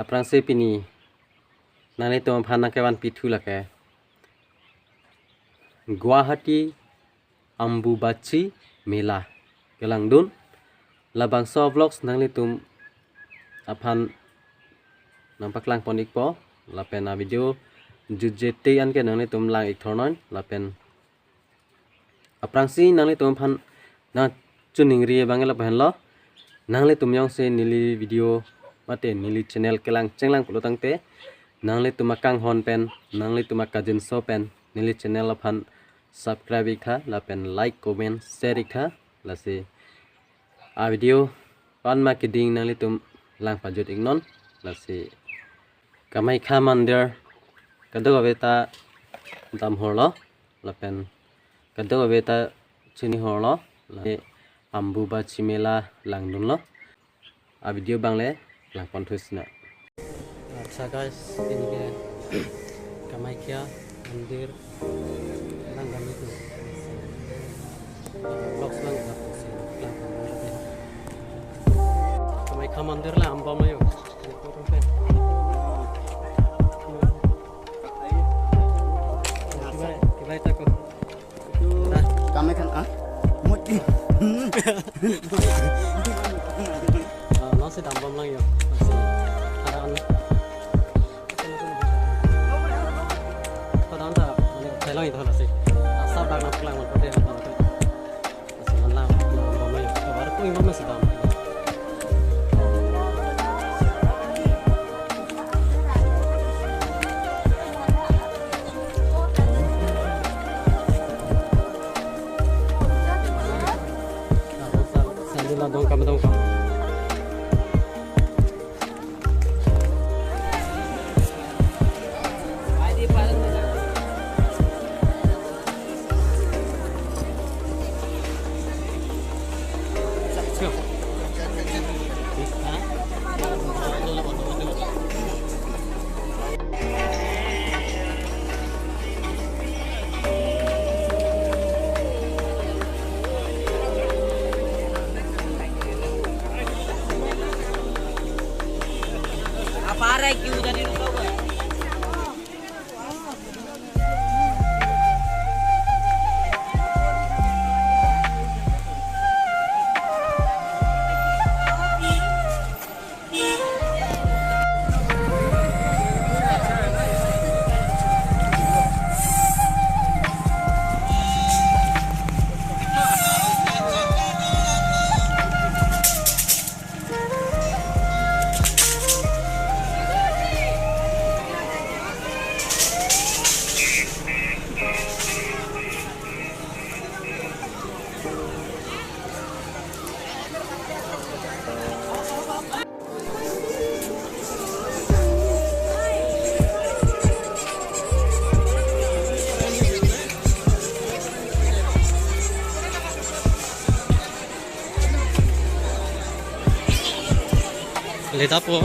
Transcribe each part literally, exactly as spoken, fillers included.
Aphrangsi pini nanglitum aphan nangkevan pithu lake Guwahati Ambubachi Mela kelangdun. Labangso vlogs nanglitum aphan nangpaklang pon ikpo, lapen a video jutje te anke nanglitum lang ik thornon, lapen aphrangsi nanglitum aphan nangchiningri abang lapu henlo, nanglitum jongsi neli video mate neli channel kelang chenglang pulo tangte, nanglitum akanghon pen, nanglitum akajinso pen neli channel aphan subscribe ik tha, lapen like, comment, share ik tha. Lasi a video pan ma keding nanglitum lang pajut iknon. Lasi Kamakhya Mandir kadokave ta dam horlo, lapen kadokave ta chini horlo, lasi Ambubachi Mela langdunlo. A video abang le lang pon thu sina. Accha guys, pini ke Kamakhya Mandir lang kami tu. Vlogs lang, lang pon. Kamakhya Mandir la ambom ayo. Kibai, kibai tako. Kami kan, ah? Mut. Ah, non si dambom lang yo. Lasi aran. Padang ta, mane, thailang itu lasi. Asap dak nanglang mon pade. Lasi non lang, dambom lang yo. Kabar ku imam masih dam. Sandi la dongkam dongkam. Apa arek yu jadi lupa gue. Ledapo.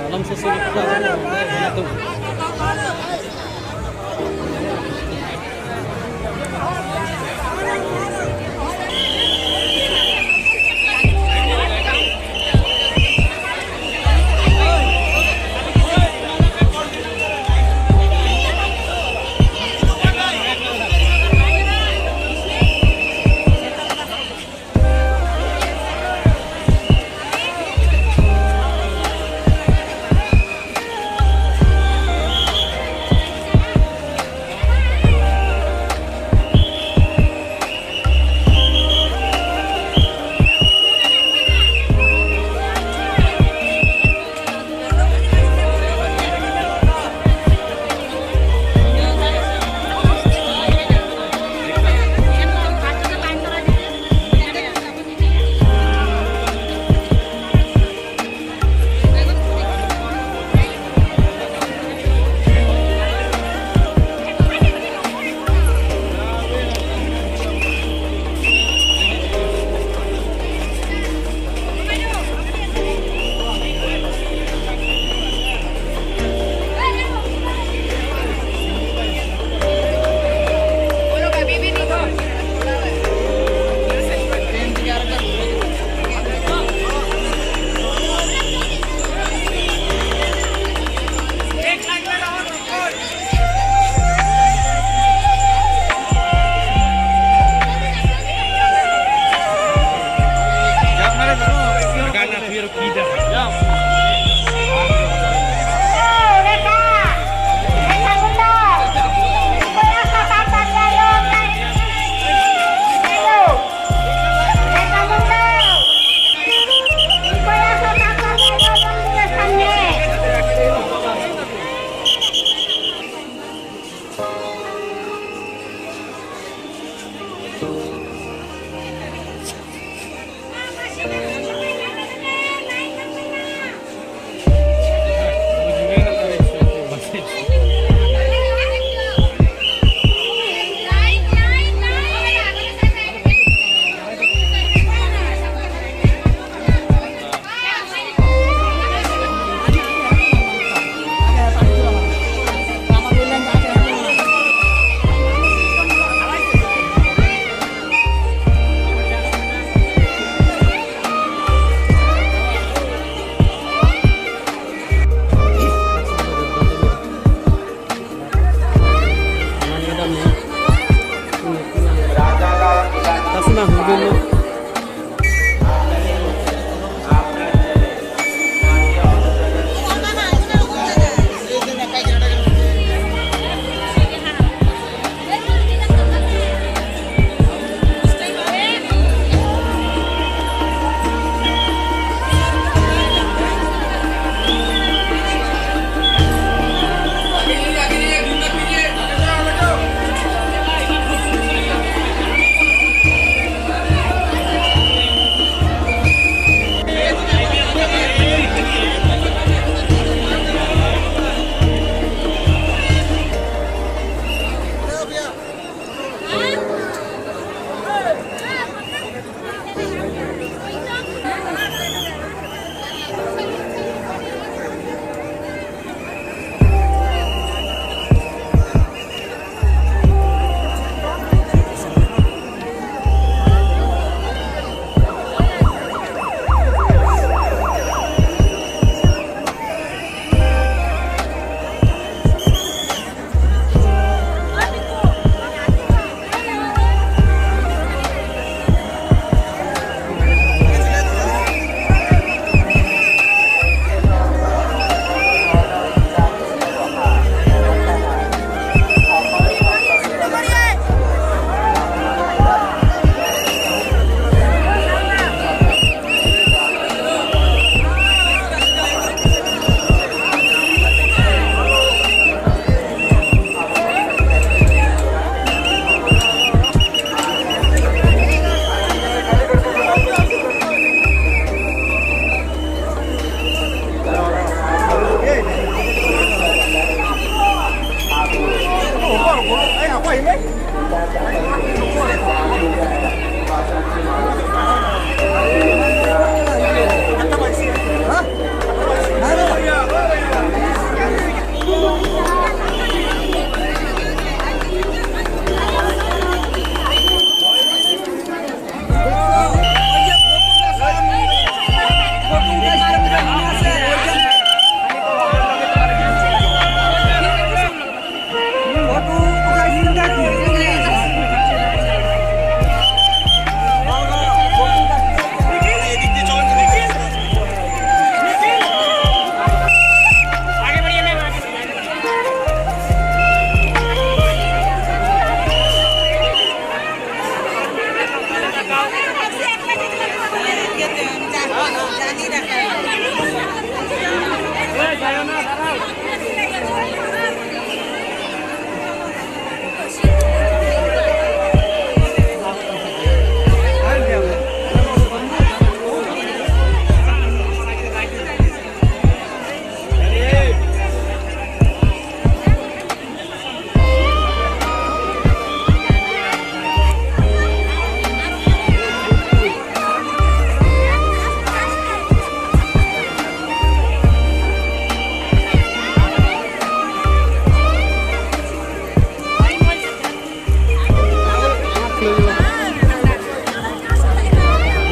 Lam susu kita.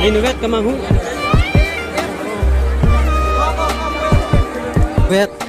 Inutvet kamanghu. Vet.